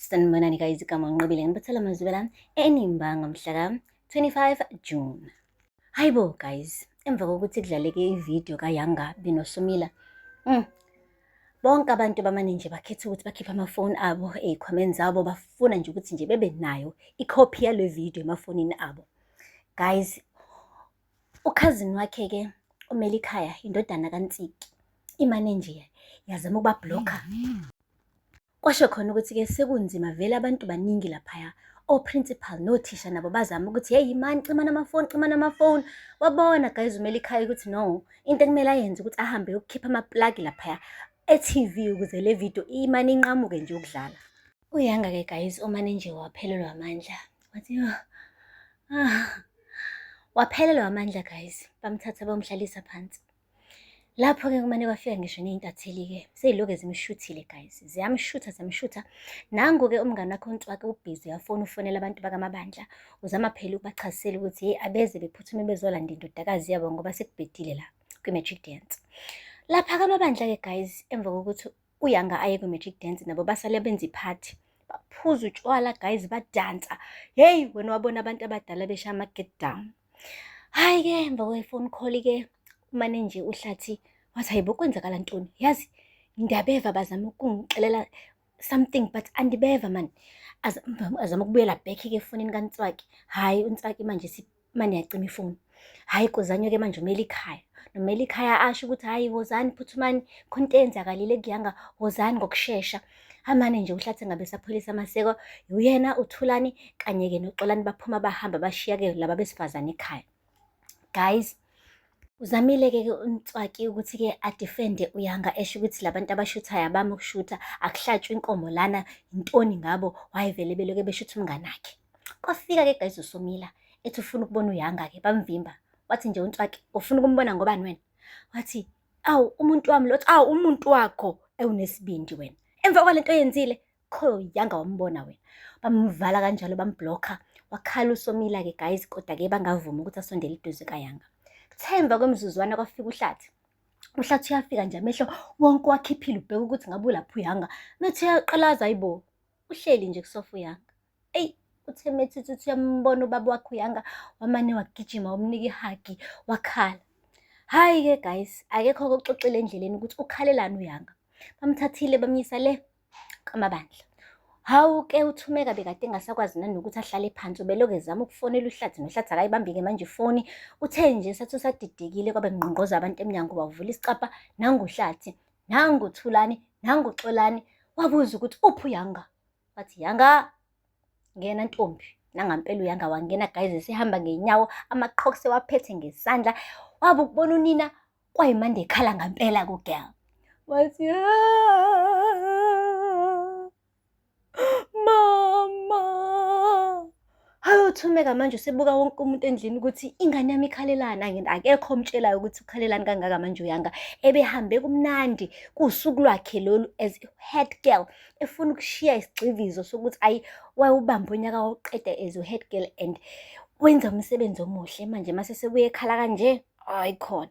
Sanibonani guys, igama uNqobile ngibathela amazwi la eNimba ngomhla ka-25 June. Hayibo guys, emva kokuthi kudlaleke ividiyo kaYanga benoSomila, bonke abantu bamane nje bakhetha ukuthi bakhiphe amafoni abo ey'khwameni zabo, bafuna nje ukuthi nje bebe nayo ikhophi yale vidiyo emafonini abo. Guys, ukhazini wakhe-ke uMelikhaya, indodana kaNtsiki, imane nje yazama ukubablokha. Kwasho khona ukuthi-ke sekunzima vele abantu baningi laphaya. O-principal nothisha nabo bazama ukuthi hey mani cimani amafoni, cimani amafoni. Wabona guys uMelikhaya ukuthi no, into ekumele ayenze ukuthi ahambe yokukhipha amaplagi laphaya e-TV ukuze le video imane inqamuke nje ukudlala. Uyanga-ke guys umane nje waphelelwa amandla. Wathi ah, ah. Waphelelwa amandla guys, bamthatha bamhlalisa phansi. Lapho-ke kumane kwafika ngisho ney'ntatheli-ke, sey'lokhu zimshuthile guys, ziyamshutha ziyamshutha. Nangu-ke umngani wakhe uNtswaki ubhizi uyafona ufonela abantu bakaMabandla, uzama phela ukubachazisela ukuthi hheyi abeze bephuthume bezolanda indodakazi yabo ngoba sekubhedile la kwi-matric dance. Lapha kaMabandla-ke guys, emva kokuthi uYanga aye kwi-matric dance nabo basale benza iphathi. Baphuza utshwala guys, badansa. Hheyi wena wabona abantu abadala beshaya ama-get down. Hhayi-ke emva kwe-phone call-ke umane nje uHlathi wathi hayibo kwenzakala ntoni? Yazi ngiyabeva bazama ukungixelela something but andibeva mani. Azama ukubuyela back-ke efonini kaNtswaki. Hhayi uNtswaki manje mane yacima ifoni. Hhayi kuzanywe-ke manje uMelikhaya. NoMelikhaya asho ukuthi hhayi wozani phuthumani khona into eyenzakalile kuYanga, wozani ngokushesha. Amane nje uHlathi ngabe esapholisa amaseko, uyena uThulani kanye-ke noXolani baphuma bahamba bashiya-ke laba besifazane ekhaya. Guys, uzamile-ke uNtswaki ukuthi-ke adefende uYanga esho ukuthi labantu abashuthayo abami ukushutha, akuhlatshwa inkomo lana, intoni ngabo, wayevele beloke beshutha umnganakhe. Kwafika-ke guys uSomila ethi ufuna ukubona uYanga-ke, bamvimba. Wathi nje uNtswaki, ufuna ukumbona ngobani wena? Wathi, awu umuntu wami lo, awu umuntu wakho ewunesibindi wena. Emva kwalento oyenzile, kho Yanga wambona wena. Bamvala kanjalo bamblokha. Wakhala uSomila-ke guys, kodwa-ke bangavumi ukuthi asondele eduze kaYanga. Kuthe emva kwemizuzwana kwafika uHlathi. UHlathi uyafika nje amehlo wonke wakhiphile ubheka ukuthi ngabe ulapho uYanga. Methi uyaqalaza hayibo, uhleli nje kusofa uYanga. Eyi, uthe methi uthi uyambona ubaba wakhe uYanga, wamane wagijima wamnika ihagi wakhala. Hhayi-ke guys, akekho okuxoxile endleleni ukuthi ukhalelani uYanga. Bamthathile bamyisa le kaMabandla. Hawu-ke uThumeka bekade engasakwazi nanokuthi ahlale phansi, ubelokhu ezama ukufonela uHlathi noHlathi akayibambi-ke manje ifoni. Uthe nje sathi usadidekile kwabe kungqongqoza abantu emnyango, wavula isicabha, nangu uHlathi, nangu uThulani, nangu uXolani. Wabuza ukuthi uphi uYanga? Wathi Yanga, ngena ntombi. Nangampela uYanga wangena guys, esehamba ngey'nyawo, amaqhokse waphethe ngesandla. Wabe ukubona unina kwayimande ekhala ngampela ku-girl. Wathi mama. Hayi uThumeka manje usebuka wonke umuntu endlini ukuthi ingane yami ikhalelani, akekho omtshelayo ukuthi ukhalelani kangaka manje uYanga. Ebehambe kumnandi kuwusuku lwakhe lolu as head girl, efuna ukushiya isigxivizo sokuthi ayi wawubamba unyaka wawuqeda as head girl and wenza umsebenzi omuhle. Manje mase sebuye ekhala kanje, hayi khona.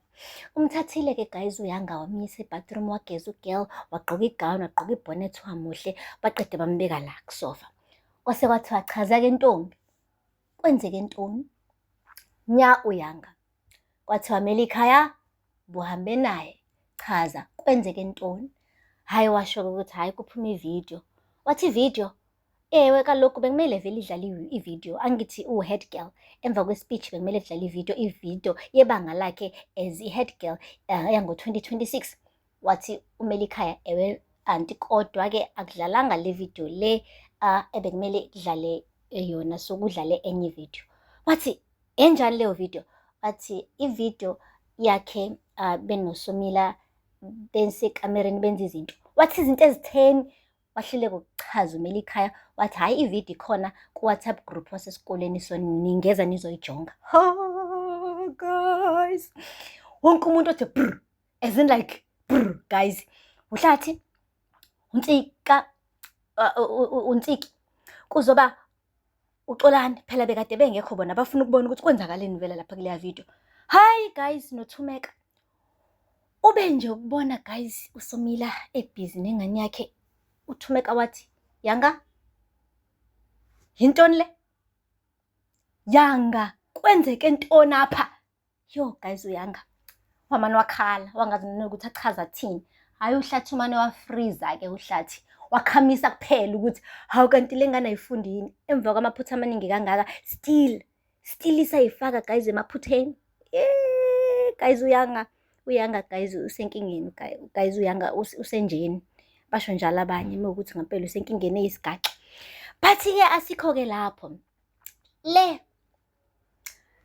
Umthathile-ke guys uYanga wamyisa ebathroom, wageza ugirl, wagqoka igown, wagqoka ibhonethi, wamuhle, baqede bambeka la kusofa. Kwase kwathiwa chaza-ke ntombi, kwenzeke ntoni? Nya uYanga. Kwathiwa Melikhaya, buhambe naye, chaza kwenzeke ntoni? Hhayi washo-ke ukuthi hhayi kuphume ividiyo. Wathi ividiyo? Ewe kaloku bekumele vele idlale ividiyo, angithi uwu-head girl. Emva kwe-speech bekumele kudlale ividiyo, ividiyo yebanga lakhe as i-head girl yango-2026. Wathi uMelikhaya, ewe anti kodwa-ke akudlalanga le video le ebekumele kudlale yona, so kudlale enye ividiyo. Wathi enjani leyo video? Wathi ividiyo yakhe benoSomila besekamereni benza izinto. Wathi izinto ezitheni? Wahluleka ukuchaza uMelikhaya, wathi hhayi ividiyo ikhona ku-WhatsApp group wasesikoleni, so ningeza nizoyijonga. Oh, guys, wonke umuntu othi brr, as in like brr, guys. UHlathi, uNtsika, uNtsiki, kuzoba uXolani, phela bekade bengekho bona, bafuna ukubona ukuthi kwenzakaleni vele lapha kuleya video. Hayi guys, noThumeka ube nje ukubona guys uSomila ebhizi nengane yakhe. UThumeka wathi, Yanga, Yintoni le? Yanga, kwenzeke ntoni apha? Yo guys, uYanga wamane wakhala, wangazi nokuthi achaze athini. Hhayi, uHlathi umane wafriza-ke uHlathi, wakhamisa kuphela ukuthi hawu, kanti le ngane ayifundi yini? Emva kwamaphutha amaningi kangaka, still, still isayifaka guys emaphutheni. Guys, uYanga, uYanga guys usenkingeni guys, uYanga usenjeni. Basho njalo abanye uma kuwukuthi ngempela usenkingeni eyisigaxa. But-ke asikho-ke lapho. Le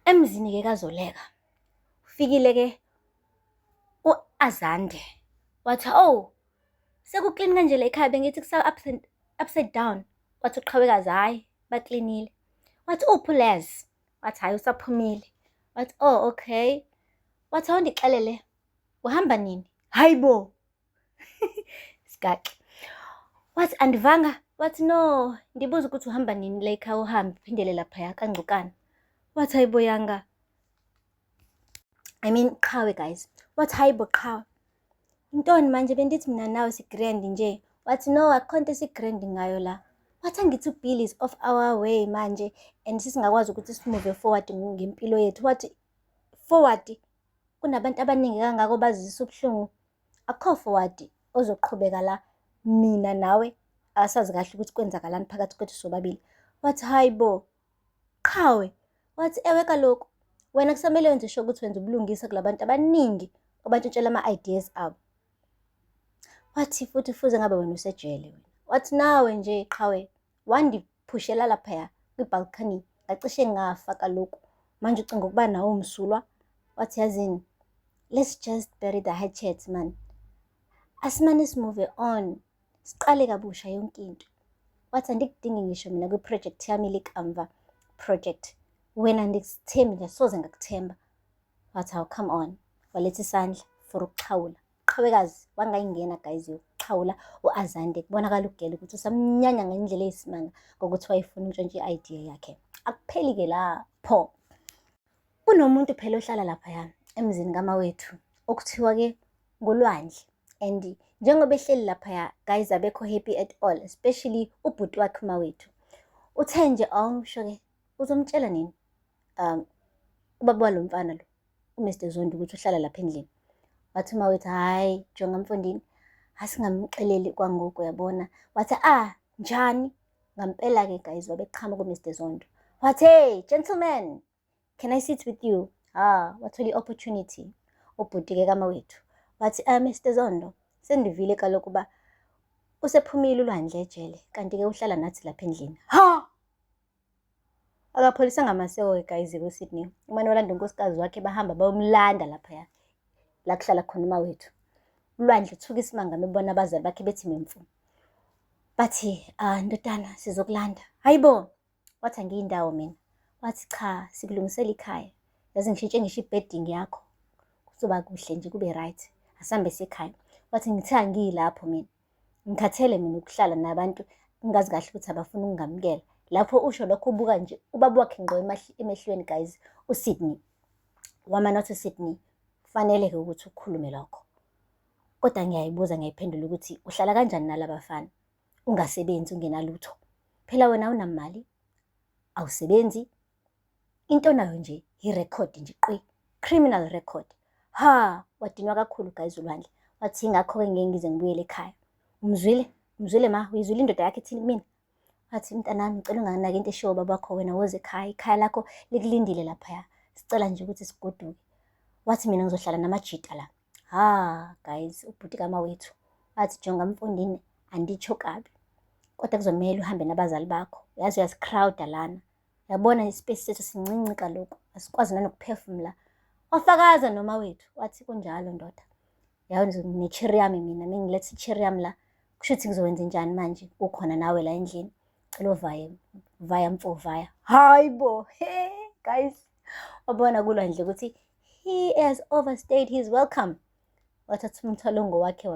emzini-ke kaZoleka, ufikile-ke u-Azande wathi, oh, sekuklini kanje la ekhaya, bengithi kusa upside down. Wathi uQhawekazi, hhayi, baklinile. Wathi, uphi uLez? Wathi, hhayi, usaphumile. Wathi, oh, okay. Wathi, awundixelele, uhamba nini? Hayi bo! Sigaxa. Wathi, andivanga. Wathi, no, ndibuza ukuthi uhamba nini la ekhaya, uhambe uphindele laphaya kaNgcukana. Wathi, hayi bo Yanga. I mean, Qhawe guys. Wathi, hayi bo Qhawe. Intoni manje, bendithi mina nawe si-grand nje. Wathi, no, akukho nto esi-grand ngayo la. Wathi, angithi uBill is off our way manje and sisingakwazi ukuthi si-move forward ngempilo yethu. Wathi, forward? Kunabantu abaningi kangako bazisa ubuhlungu. Akukho forward ozoqhubeka la, mina nawe asazi kahle ukuthi kwenzakalani phakathi kwethu sobabili. Wathi, hayi bo, Qhawe. Wathi, ewe kaloku, wena kusamele wenze sure ukuthi wenza ubulungisa kulabantu abaningi obantshontshela ama-ideas abo. Wathi futhi fuze ngabe wena usejele wena. Wathi nawe nje Qhawe, wandiphushela laphaya kwi-balcony, ngacishe ngafa kaloku. Manje ucinga ukuba nawe umsulwa? Wathi, yazini, let's just bury the hatchet man. Asimane si-move on, siqale kabusha yonke into. Wathi, andikudingi ngisho mina kwi-project yami likamva project. Wena andikuthembi nje, soze ngakuthemba. Wathi, hawu, come on. Waletha isandla for ukuxhawula. Qhawekazi wangayingena guys yokuxhawula u-Azande. Kubonakala ugele ukuthi usamnyanya ngendlela eyisimanga ngokuthi wayefuna ukutshontsha i-idea yakhe. Akupheli-ke lapho. Kunomuntu phela ohlala laphaya emzini kamawethu okuthiwa-ke nguLwandle. And njengoba ehleli laphaya guys, abekho happy at all, especially ubhuti wakhe uMawethu. Uthe nje awusho-ke uzomtshela nini ubaba walo mfana lo, uMr Zondi, ukuthi uhlala lapha endlini. Wathi uMawethu, hhayi jonga mfondini, asingamxeleli kwangoku uyabona. Wathi, ah, njani? Ngampela-ke guys wabeqhamuka uMr Zondo. Wathi, hey gentleman, can I sit with you? Ah, wathola i-opportunity ubhuti-ke kaMawethu. Wathi, ah, Mr Zondo, sendivile kaloku uba usephumile uLwandle ejele, kanti-ke uhlala nathi lapha endlini. Ha! Akapholisanga amaseko-ke guys kuSydney. Umane walanda unkosikazi wakhe, bahamba bayomlanda laphaya la kuhlala khona uMawethu. ULwandle uthuka isimanga mebona abazali bakhe bethi memfu. Bathi, ah, ndodana, sizokulanda. Hayibo! Wathi, angiyindawo mina. Wathi, cha, sikulungisela ikhaya. Yazi ngishintshe ngisho i-bedding yakho. Kuzoba kuhle nje, kube right. Asambe siyekhaya. Wathi, ngithe angiyilapho mina. Ngikhathele mina ukuhlala nabantu ngingazi kahle ukuthi abafuni ukungamukela. Lapho usho lokho ubuka nje ubaba wakhe ngqo emehlweni guys, uSydney. Wamane wathi uSydney, kufanele-ke ukuthi ukhulume lokho. Kodwa ngiyayibuza ngiyayiphendula ukuthi uhlala kanjani nalabafana ungasebenzi, ungenalutho. Phela wena awunamali, awusebenzi. Into onayo nje i-record nje qwi, criminal record. Ha, wadinwa kakhulu guys uLwandle. Wathi ingakho-ke ngeke ngize ngibuyele ekhaya. Umzwile? Umzwile ma? Uyizwile indoda yakho ithini kumina? Wathi, mntanami, ngicela unganaki into eshiwo ubaba wakho, wena woze ekhaya. Ikhaya lakho likulindile laphaya. Sicela nje ukuthi sigoduke. Wathi, mina ngizohlala namajita la. Ha, guys, ubhuti kaMawethu. Wathi, jonga mfondini, anditsho kabi. Kodwa kuzomele uhambe nabazali bakho. Yazi uyasi-crowda lana. Yabona i-space sethu sincinci kaloku, asikwazi nanokuphefumula. Wafakaza noMawethu, wathi kunjalo ndoda. Yazi nge-cherry yami mina, mengiletha i-cherry yami la, kusho ukuthi ngizokwenza njani manje kukhona nawe la endlini. Cela uvaye, vaya mfo, vaya. Hayi bo, hey guys. Wabona kuLwandle ukuthi he has overstayed his welcome. Wathatha umthwalo ngowakhe.